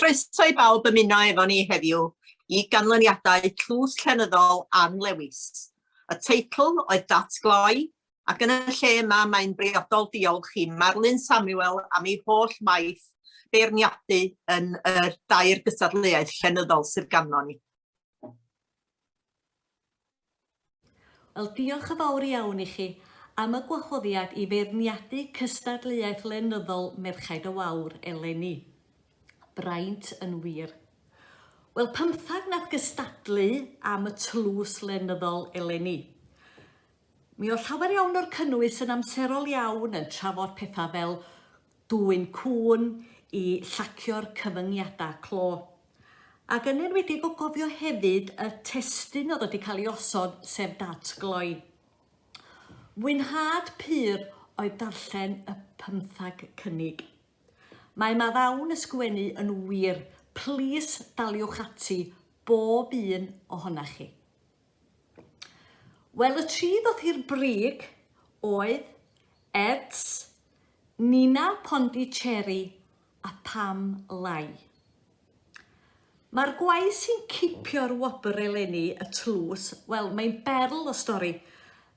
Croeso i bawb ymuno efo ni heddiw i ganlyniadau Tlws Llenyddol Ann Lewis. Y teitl oedd Datgloi, ac yn y lle yma mae'n briodol diolch i Marlyn Samuel am ei holl waith beirniadu yn y dair gystadleuaeth llenyddol sydd ganddo ni. Wel, diolch yn fawr iawn i chi am y gwahoddiad i feirniadu cystadleuaeth lenyddol Merchaid y Wawr eleni. Braint yn wir. Wel, pymthag nath gystadlu am y tlws lenyddol eleni. Mi oedd llawer iawn o'r cynnwys yn amserol iawn yn trafod pethau fel dwyn cŵn i llacio'r cyfyngiadau clo. Ac yn enwedig o gofio hefyd y testun oedd wedi cael ei osod, sef datgloi. Mwynhad pur oedd darllen y pymthag cynnig. Mae ma ddawn ysgwennu yn wir, plîs daliwch ati, bob un ohonach chi. Wel, y tri ddoth i'r brig oedd Eds, Nina Pondicherry a Pam Lai. Mae'r gwaith sy'n cipio'r wobr eleni, y tlws, wel, mae'n berl o stori.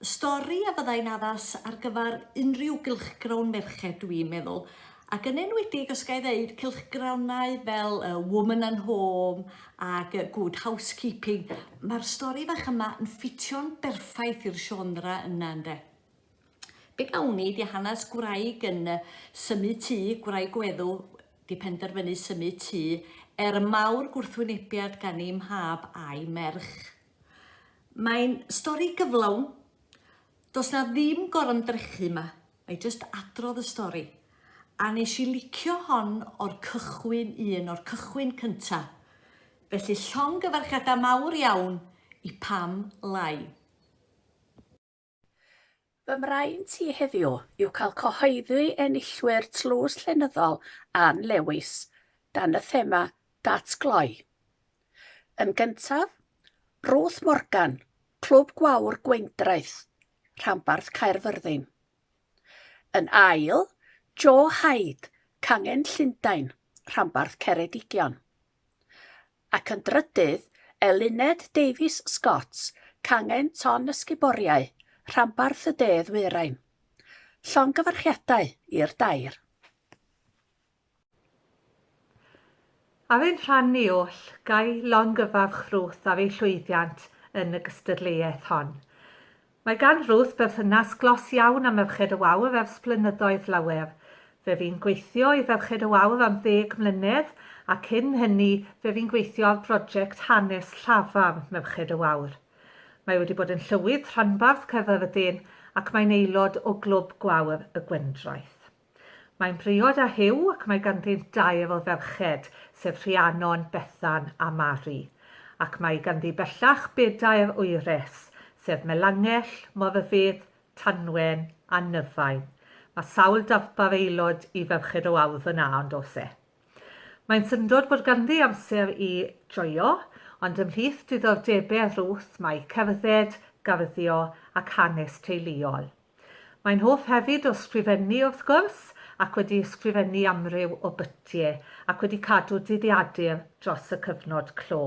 Stori a fyddai'n addas ar gyfer unrhyw gylchgrawn merched, dwi'n meddwl. Ac yn enwedig, os ga i ddeud, cylchgrawnau fel uh, Woman and Home ac uh, Good Housekeeping. Mae'r stori fach yma yn ffitio'n berffaith i'r genre yna, ynde? Be gawn ni 'di hanes gwraig yn symud tŷ, gwraig gweddw 'di penderfynu symud tŷ er mawr gwrthwynebiad gan ei mhab a'i merch. Mae'n stori gyflawn, does 'na ddim gorymdrechu 'ma, mae jyst adrodd y stori. A nes i licio hon o'r cychwyn un, o'r cychwyn cynta. Felly llongyfarchiadau mawr iawn i Pam Lai. Fy mraint i heddiw yw cael cyhoeddi enillwyr Tlws Llenyddol Ann Lewis dan y thema 'Datgloi'. Yn gyntaf, Ruth Morgan, Clwb Gwawr Gwendraeth, Rhanbarth Caerfyrddin. Yn ail, Jo Hyde, Cangen Llundain, Rhanbarth Ceredigion. Ac yn drydydd, Eluned Davies Scott, cangen Ton Ysguboriau, rhanbarth y De Ddwyrain. Llongyfarchiadau i'r dair. Ar ein rhan ni oll, ga i longyfarch Ruth ar ei llwyddiant yn y gystadleuaeth hon. Mae gan Ruth berthynas glos iawn â Merched y Wawr ers blynyddoedd lawer. Fe fu'n gweithio i Ferched y Wawr am ddeg mlynedd, a cyn hynny fe fu'n gweithio ar broject hanes llafar Merched y Wawr. Mae wedi bod yn llywydd rhanbarth Caerfyrddin ac mae'n aelod o Glwb Gwawr y Gwendraeth. Mae'n briod â Huw ac mae ganddynt dair o ferched, sef Rhiannon, Bethan a Mari. Ac mae ganddi bellach bedair wyres, sef Melangell, Morfudd, Tanwen a Nyfain. Mae sawl darpar aelod i Ferched o Awr fyna, ond oes e? Mae'n syndod bod ganddi amser i joio, ond ymhlith diddordebau Ruth mae cerdded, garddio ac hanes teuluol. Mae'n hoff hefyd o sgrifennu wrth gwrs, ac wedi ysgrifennu amryw o bytie, ac wedi cadw dyddiadur dros y cyfnod clo.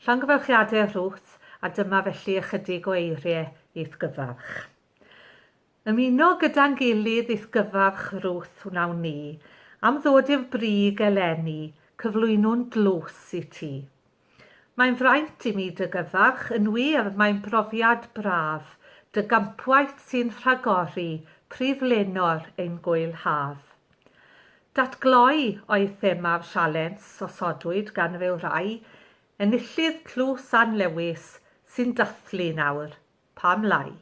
Llongyfarchiadau Ruth, a dyma felly ychydig o eirie i'th gyfarch. Ymuno gyda'n gilydd i'th gyfarch Ruth wnawn ni, am ddod i'r brig eleni, cyflwynwn dlws i ti. Mae'n fraint i mi dy gyfarch, yn wir, mae'n brofiad braf, dy gampwaith sy'n rhagori, prif lenor ein gŵyl haf. Datgloi oedd thema'r sialens osodwyd gan ryw rai, enillydd Tlws Ann Lewis sy'n dathlu nawr, pam lai?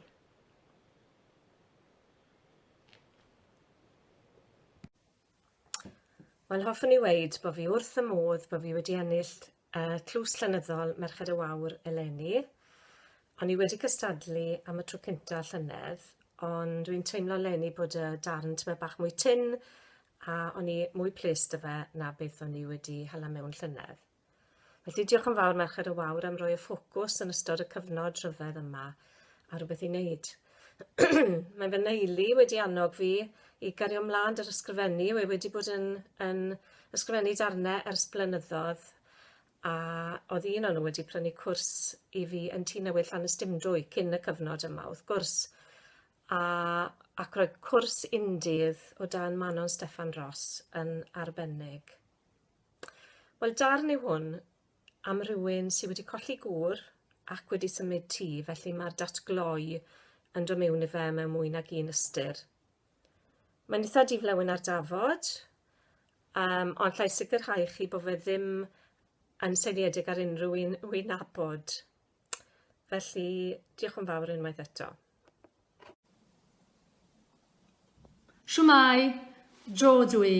Wel hoffwn i weud bo' fi wrth 'y modd bo' fi wedi ennill yy Tlws Llenyddol Merched y Wawr eleni. O'n i wedi cystadlu am y tro cynta llynedd ond dwi'n teimlo leni bod y darn tymed bach mwy tyn a o'n i mwy ples 'da fe na beth o'n i wedi hala mewn llynedd. Felly diolch yn fawr Merched y Wawr am roi y ffocws yn ystod y cyfnod rhyfedd yma a rhywbeth i wneud. Mae fy neulu wedi annog fi i gario mlaen 'da'r ysgrifennu. Wi wedi bod yn yn ysgrifennu darne ers blynyddodd a o'dd un o'n nhw wedi prynu cwrs i fi yn Tŷ Newydd Llanystumdwy cyn y cyfnod yma wrth gwrs. A ac roedd cwrs undydd o dan Manon Steffan Ros yn arbennig. Wel darn yw hwn am rywun sy wedi colli gŵr ac wedi symud tŷ, felly mae'r datgloi yn dod mewn i fe mewn mwy nag un ystyr. Mae'n eitha diflewyn ar dafod, um, ond llai sicrhau chi bod fe ddim yn seiliedig ar unrhyw un wy'n nabod. Felly, diolch yn fawr unwaith eto. Shwmae, Jo dw i.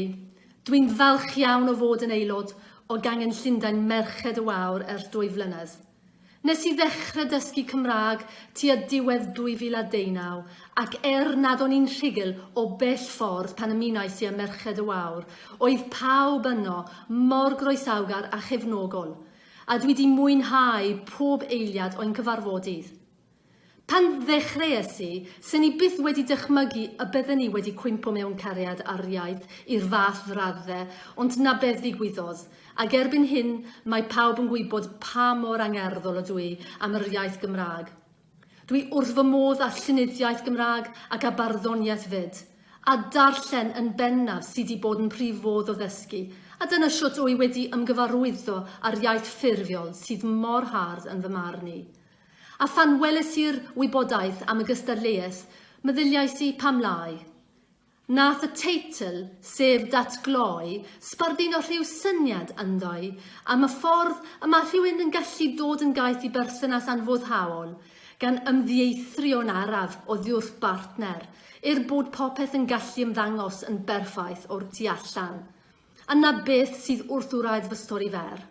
Dwi'n falch iawn o fod yn aelod o gangen Llundain Merched y Wawr ers dwy flynedd. Nes i ddechrau dysgu Cymraeg tua diwedd 2019 ac er nad o'n i'n rhugl o bell ffordd pan ymunais i â Merched y Wawr, oedd pawb yno mor groesawgar a chefnogol, a dwi 'di mwynhau pob eiliad o'n cyfarfodydd. Pan ddechreuais i, 'sen i byth wedi dychmygu y bydden i wedi cwympo mewn cariad â'r iaith i'r fath raddfe, ond 'na beth ddigwyddodd, ac erbyn hyn mae pawb yn gwybod pa mor angerddol ydw i am yr iaith Gymraeg. Dwi wrth fy modd â llenyddiaeth Gymraeg ac â barddoniaeth 'fyd. A darllen yn bennaf sy 'di bod yn prif fodd o ddysgu, a dyna shwt wy wedi ymgyfarwyddo â'r iaith ffurfiol sydd mor hardd yn fy marn i. A phan weles i'r wybodaeth am y gystadleuaeth, meddyliais i, pam lai? Nath y teitl, sef Datgloi, sbarduno rhyw syniad ynddo i am y ffordd y mae rhywun yn gallu dod yn gaeth i berthynas anfoddhaol, gan ymddieithrio'n araf oddiwrth bartner, er bod popeth yn gallu ymddangos yn berffaith o'r tu allan. A 'na beth sydd wrth wraidd fy stori fer.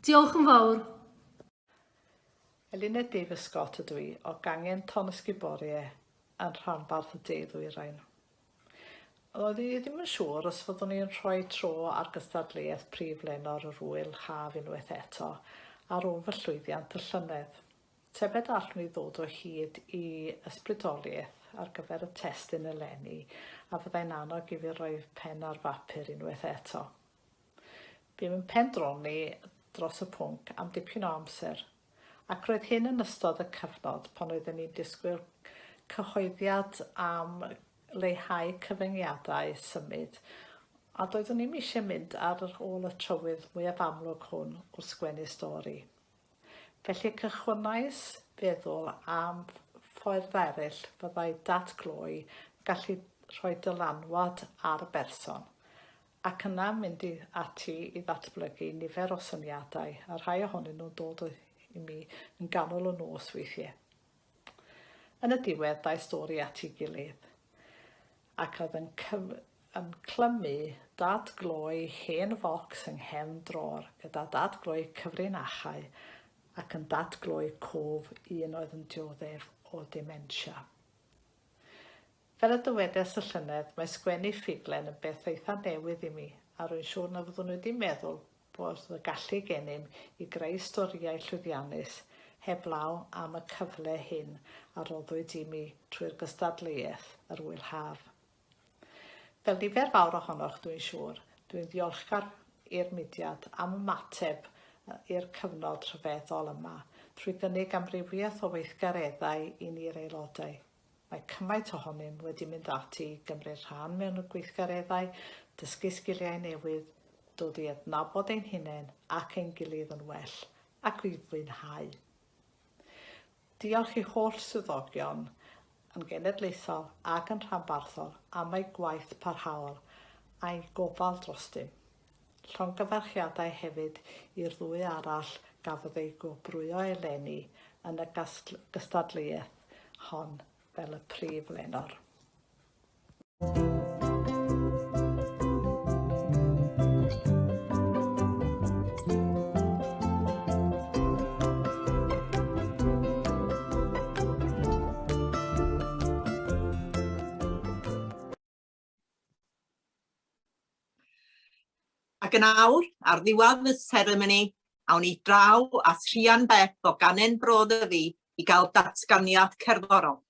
Diolch yn fawr. Eluned Davies Scott ydw i, o gangen Tonysguboriau yn rhanbarth y De Ddwyrain. Roeddwn i ddim yn siŵr os fyddwn i'n rhoi tro ar gystadleuaeth Prif Lenor yr Ŵyl Haf unwaith eto ar ôl fy llwyddiant y llynedd. Tybed a allwn i ddod o hyd i ysbrydoliaeth ar gyfer y testun eleni a fyddai'n annog i fi roi pen ar bapur unwaith eto. Buom yn pendroni dros y pwnc am dipyn o amser, ac roedd hyn yn ystod y cyfnod pan oedden ni'n disgwyl cyhoeddiad am leihau cyfyngiadau symud, a doeddwn i'm eisiau mynd ar ôl y trywydd mwyaf amlwg hwn wrth sgwennu stori. Felly cychwynnais feddwl am ffordd eraill fyddai datgloi gallu rhoi dylanwad ar berson, ac yna mynd i ati i ddatblygu nifer o syniadau, a rhai ohonyn nhw'n dod i mi yn ganol y nos weithiau. Yn y diwedd, daeth stori at ei gilydd, ac oedd yn, yn clymu dadgloi hen focs yng nghefn drôr gyda dadgloi cyfrinachau ac yn dadgloi cof un oedd yn dioddef o ddementia. Fel y dywedes y llynedd, mae sgwennu ffuglen yn beth eitha newydd i mi, a rwy'n siŵr na fyddwn wedi meddwl bod y gallu gennym i greu storïau llwyddiannus heblaw am y cyfle hyn a roddwyd i mi trwy'r gystadleuaeth yr Ŵyl Haf. Fel nifer fawr ohonoch, dwi'n siŵr, dwi'n ddiolchgar i'r mudiad am ymateb i'r cyfnod rhyfeddol yma trwy gynnig amrywiaeth o weithgareddau i ni'r aelodau. Mae cymaint ohonym wedi mynd ati i gymryd rhan mewn gweithgareddau, dysgu sgiliau newydd, dod i adnabod ein hunain ac ein gilydd yn well, ac i fwynhau. Diolch i holl swyddogion, yn genedlaethol ac yn rhanbarthol, am eu gwaith parhaol a'u gofal drostym. Llongyfarchiadau hefyd i'r ddwy arall gafodd eu gwobrwyo eleni yn y gystadleuaeth hon fel y prif lenor. Ac yn awr, ar ddiwedd y seremoni, awn ni draw at Rhian Bebb o Ganen Bro Ddyfi i gael datganiad cerddorol.